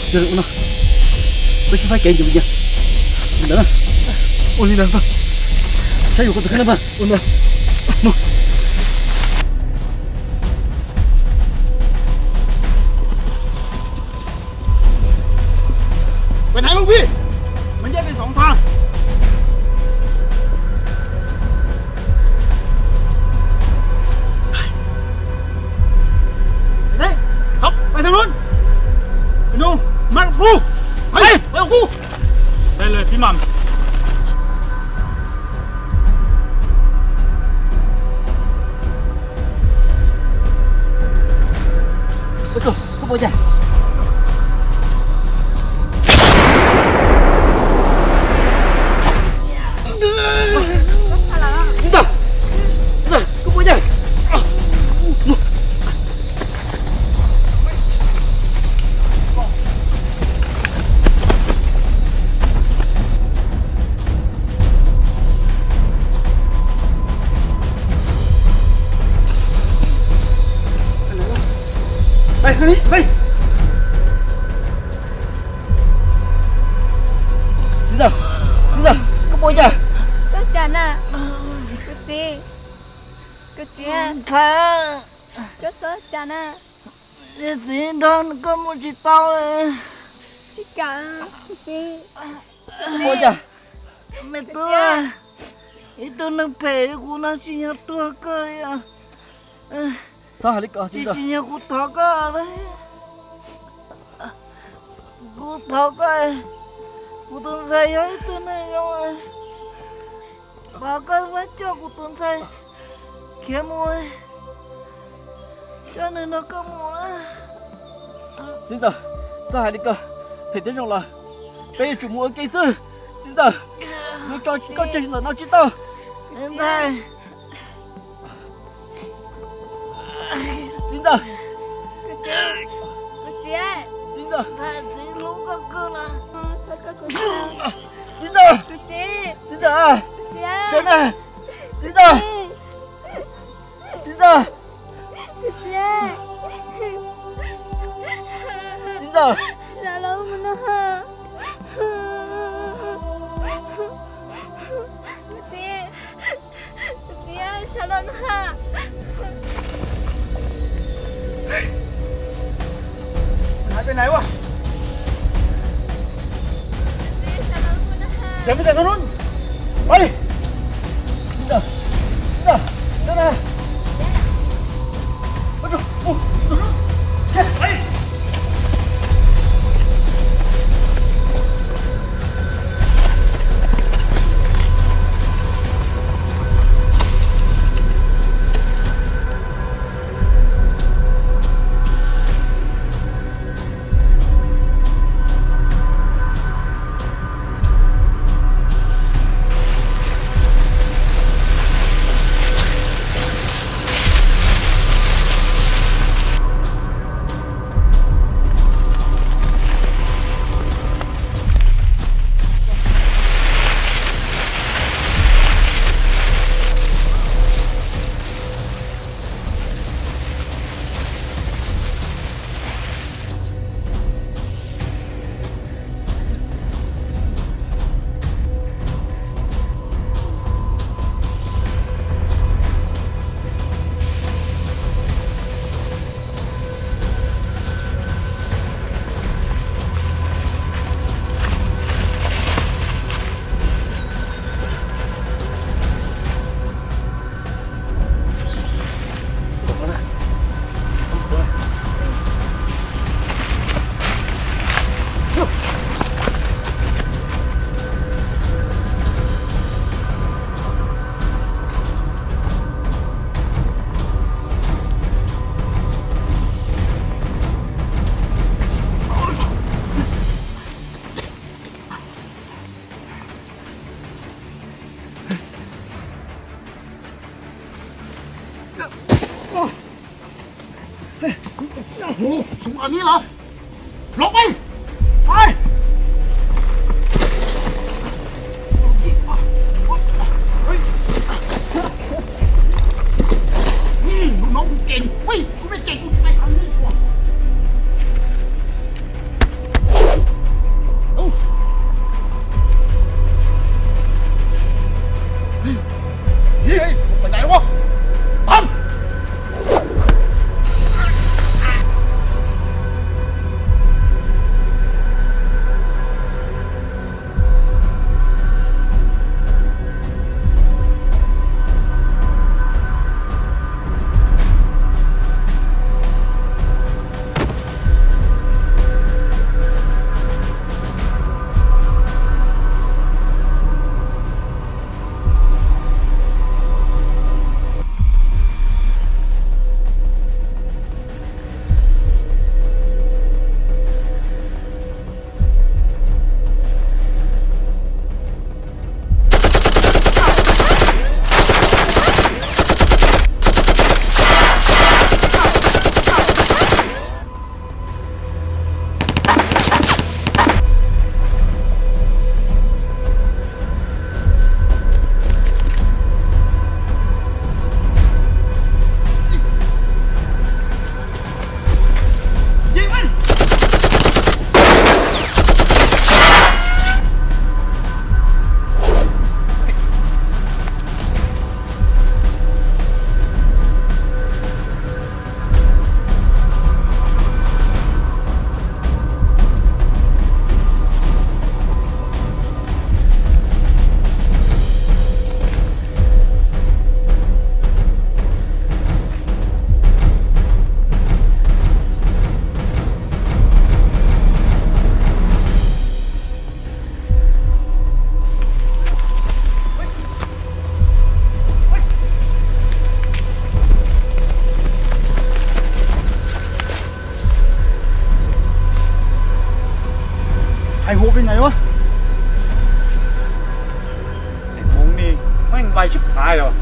Ua no, peb sib faib kev ncus cia. Li ntawd na. Ua li ntawd. Saib yus qhov tus kheej na. Ua ntawd. Quay nai lub vij, mas ncej pes xoov thas. Đấy, học bài thơ luôn. Nụ, mặt gu. Ấy, bài gu. Đây là phím mầm. Ôi trời, không bao giờ. Không bao giờ. Txiv ntxawm, txiv ntxawm, koj puas cas? Koj cas na? Kuv txiv, kuv txiv, koj txhob cas na. Txiv nrog koj mus tsis tau. Tsis kam, kuv txiv. Koj puas cas? Me tub, ib tug neeg phem li kuv no tsis yog tuag kawg li. Txhob hais li ko, txiv ntxawm. Tsis yog kuv thov koj, kuv thov koj, kuv tus ntxhais yog ib tug neeg zoo, thov koj pab coj kuv tus ntxhais khiav mus, coj nws nrog koj mus na. Txiv ntxawm, txhob hais li ko, phem thiab zoo los peb yuav tsum mus ua ke xwb. Txiv ntxawm, yuav tso koj tseg ntawm no tsis tau. Ntxhais. Txiv ntxawm. Kuv txiv, kuv txiv. Txiv ntxawm. Ntxhais, txiv hlub koj kawg na. Txiv ntxawm. Kuv txiv. Txiv ntxawm. Kuv txiv. Sawv na. Txiv ntxawm. Txiv ntxawm. Kuv txiv. Txiv ntxawm. Sawv los mus no. Kuv txiv. Kuv txiv, sawv los no ha. Hais pem nai ua. Kuv txiv, sawv los mus no ha. Sawv pem nai no. Oi. Ntawd, ntawd, ntawd na. Ua tsu, ua tsu. Hu, sum a ni los, los peb, peb. Lub no kuv cem, kuv cem, kuv cem, kuv cem. Ai hu peb nai ua. Hmoob ni, meej vai sib phais os.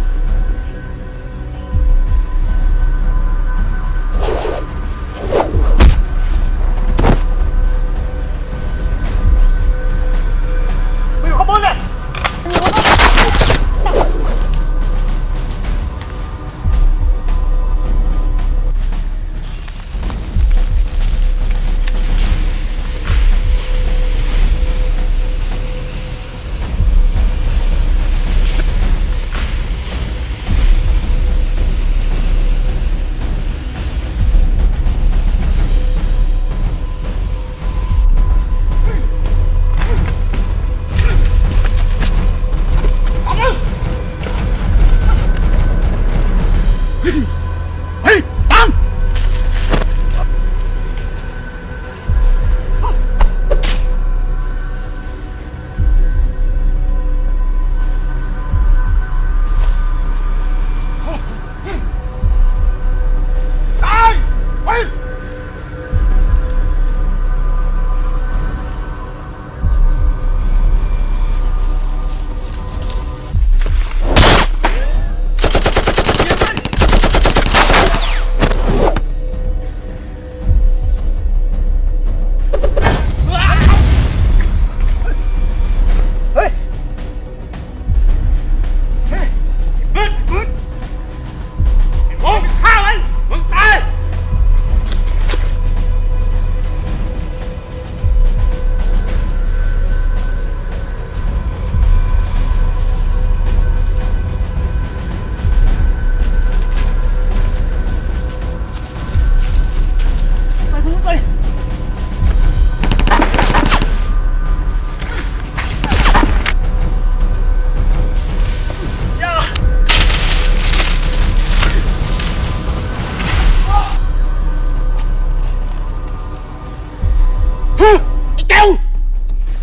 Ê, kêu!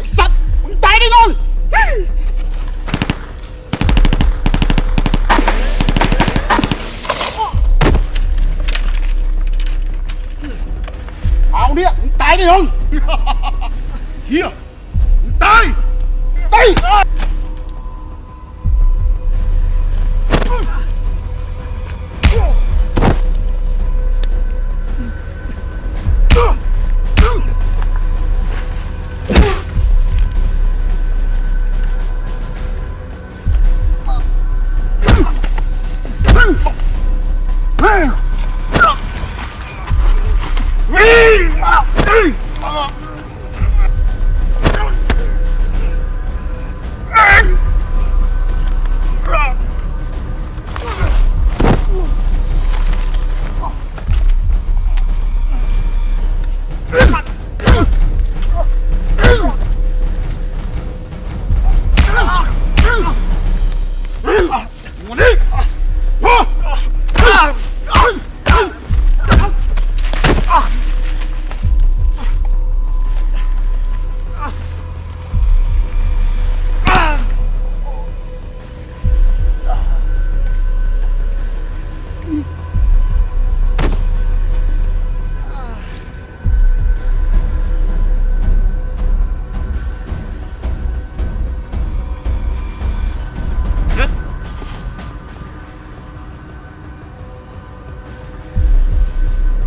Sắt! Bắn tay đi non! Áo điếc, bắn tay đi non! Hiền! Bắn tay! Tay!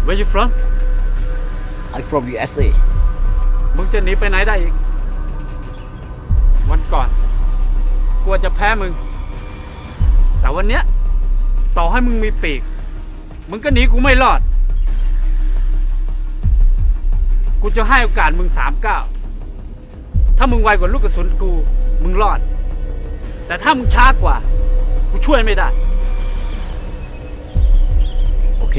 Where you from? I'm from U S A. มึงจะหนีไปไหนได้อีก วันก่อน กูอาจจะแพ้มึง แต่วันเนี้ย ต่อให้มึงมีปีก มึงก็หนีกูไม่รอด กูจะให้โอกาสมึงสามก้าว ถ้ามึงไวกว่าลูกกระสุนกู มึงรอด แต่ถ้ามึงช้ากว่า กูช่วยไม่ได้ โอเค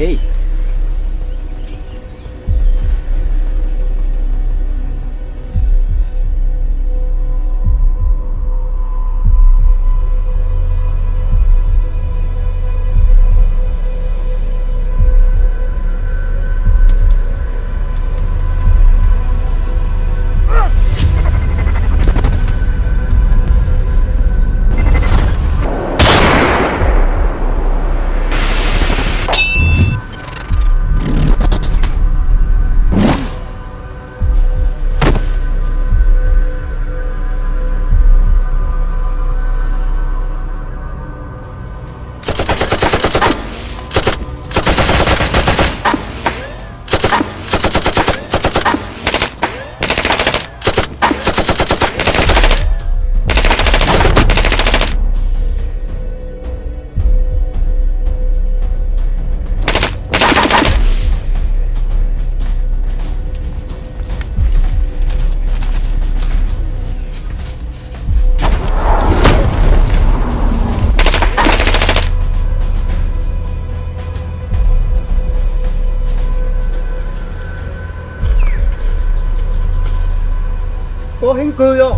Koj heev kawg yog,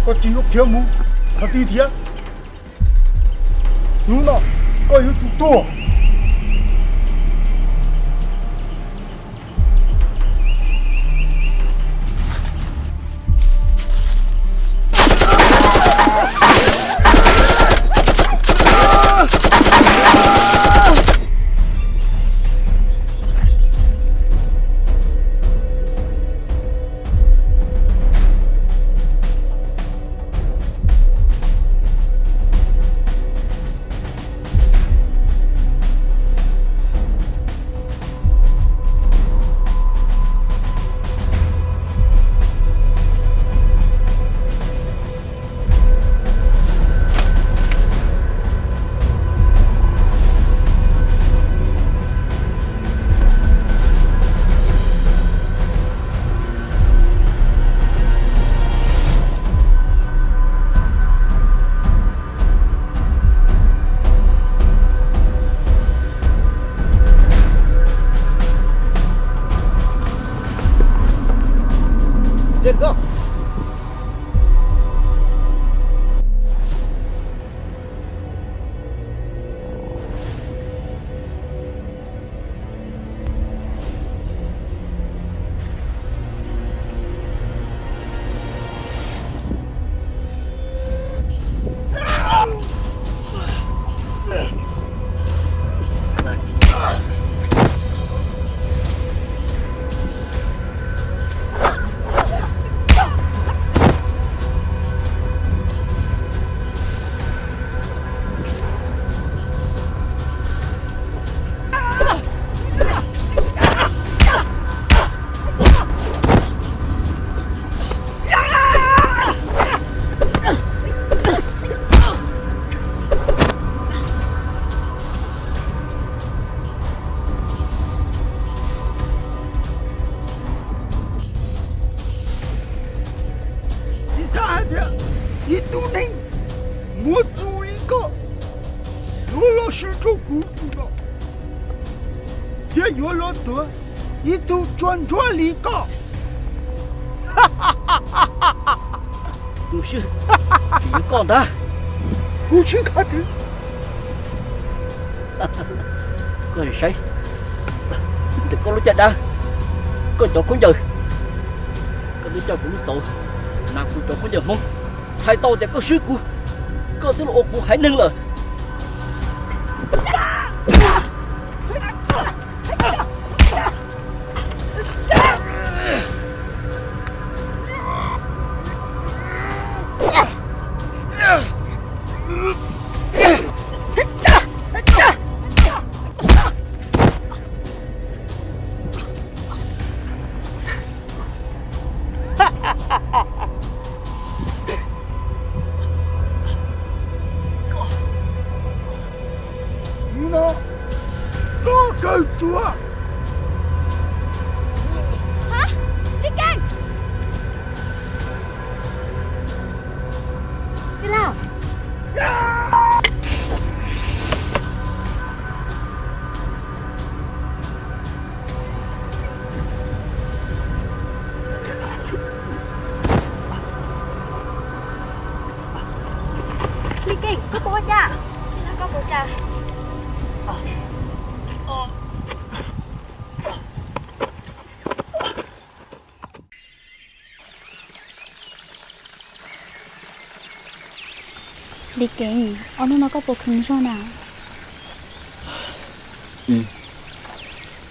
koj tsis yuav khiav mus qhov twg thiab? Hnub no koj yuav tsum tuag. Tsis xav hais tias ib tug neeg muaj txuj li koj yuav los sib rau kuv tus no, thiab yuav los tuav ib tug tsuag ntsuag li koj. Tus siab, yuav koj ntag. Kuv siab koj twg? Koj saib, ntawm koj lub caj dab, koj cov khaub ncaws, koj twb coj kuv lub xauv, hnav kuv cov khaub ncaws Hmoob, txhais tau tias koj swb kuv, koj twb los ua kuv haiv neeg lawm. Hnub no koj kawg tuag. Hab, Li Keej! Tij laug! Li Keej, koj puas ua cas? Koj puas ua cas? Li Keej, ob hnub no koj puas kheev zog na?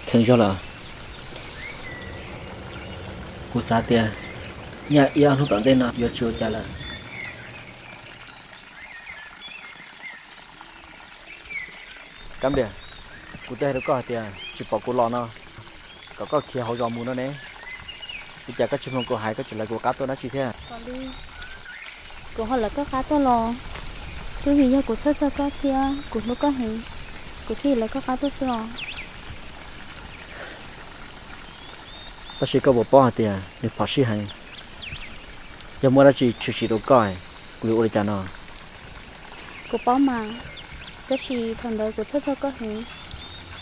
Kheev zog lawm. Kuv xav tias nyaj ib ob hnub tom ntej no yuav tsis ua cas lawm. Kab Nplias, kuv twb hais rau koj hais tias tsis pom kuv los no, kom koj khiav hauv zos mus no ne. Ua cas koj tsis mloog kuv hais, koj tseem lawv kuv qab tuaj dab tsi thiab? Kuv ho lawv koj qab tuaj los? Twb vim yog kuv txhawj txog koj thiab kuv hlub koj heev, kuv thiaj lawv koj qab tuaj xwb os. Tab sis koj puas paub hais tias nws phom sij heev, yog muaj dab tsi tshwm sim rau koj, kuv yuav ua li cas no? Kuv paub mas, tab sis thaum ntawd kuv txhawj txog koj heev,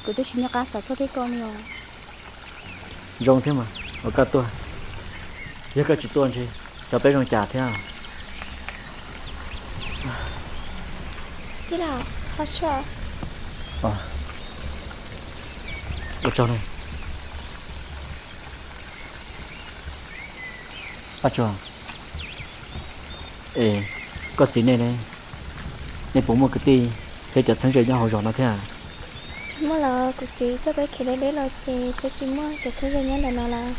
kuv twb tsis nco qab xav txog tej ko li os. Zoo thiab mas uas koj tuaj, yog koj tsis tuaj ntshe Peb zoo cas thiab? Tij laug, Paj Tshuaj. Ua tsaug ne. Paj Tshuaj, es koj txiv nej ne, nej puas muaj kwv tij thiab cov txheeb ze nyob hauv zos no thiab? Tsis muaj los, kuv txiv coj peb khiav deb deb los ces peb tsis muaj cov txheeb ze nyob ntawm no lawm.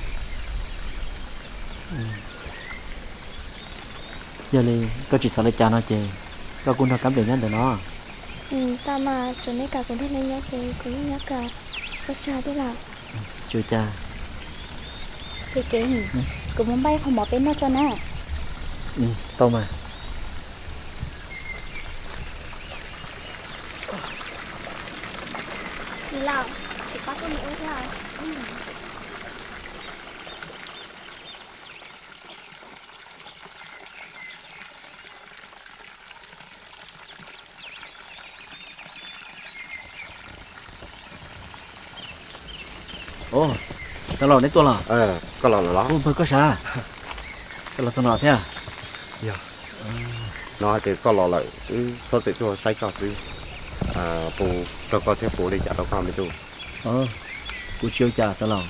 Yog li koj tsis xav li cas no ces koj kuj nrog kab nples nyob ntawm no. Tau mas, tsuav nej kam kuv nrog nej nyob ces kuv yeej nyob kam. Ua tsaug tij laug. Tsis ua cas. Ces kev, kuv mus npaj ib qho mov peb noj tso na. Tau mas. Niam laus, kuv pab koj mus ua thiab. Ov, xeev laus neb tuaj los? Koj los lawm los? Ub, npawg koj sav, koj los txog no thiab. Yog, no hais tias koj los lawm wb txhob txwm tuaj saib koj xwb. Puas raug koj thiab puas ua li cas rau koj me tub? Kuv tsis ua cas xeev laus,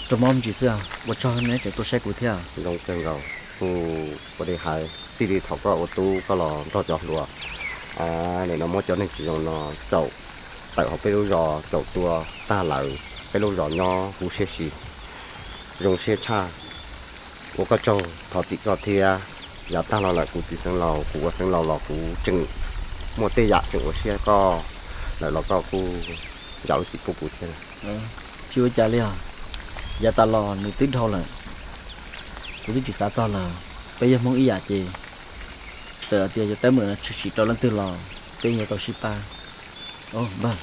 raug mob me ntsis xwb. Ua tsaug neb tseem tuaj saib kuv thiab. Zoo kawg nkaus, kuv ua li hais, txij li thaum koj ua tub koj los nrog cov hluas, nim no muab cov neeg tsis zoo no caum tawm hauv peb lub zos, caum tua tag lawm, peb lub zos nyob huv siab si, zoo siab tshaj. Ua koj tsaug, thov txim koj thiab. Yav tag los lawm kuv txiv xeev laus, kuv ua xeev laus los kuv tseem muaj tej yam tseem ua siab koj lawm los koj kuj zam lub txim pub kuv thiab. Tsis ua cas li os, yav tas los nws twb dhau lawm, kuv twb tsis xav txog lawm. Peb yog Hmoob ib yam ces txawm hais tias yog teeb meem no tshwm sim rau leej twg los peb yuav tau sib pab. Npawg,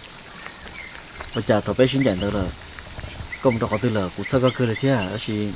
ua cas thaum peb sib ncaim ntawd lawm, koj mus rau qhov twg lawm? Kuv txhawj koj kawg li thiab, tab sis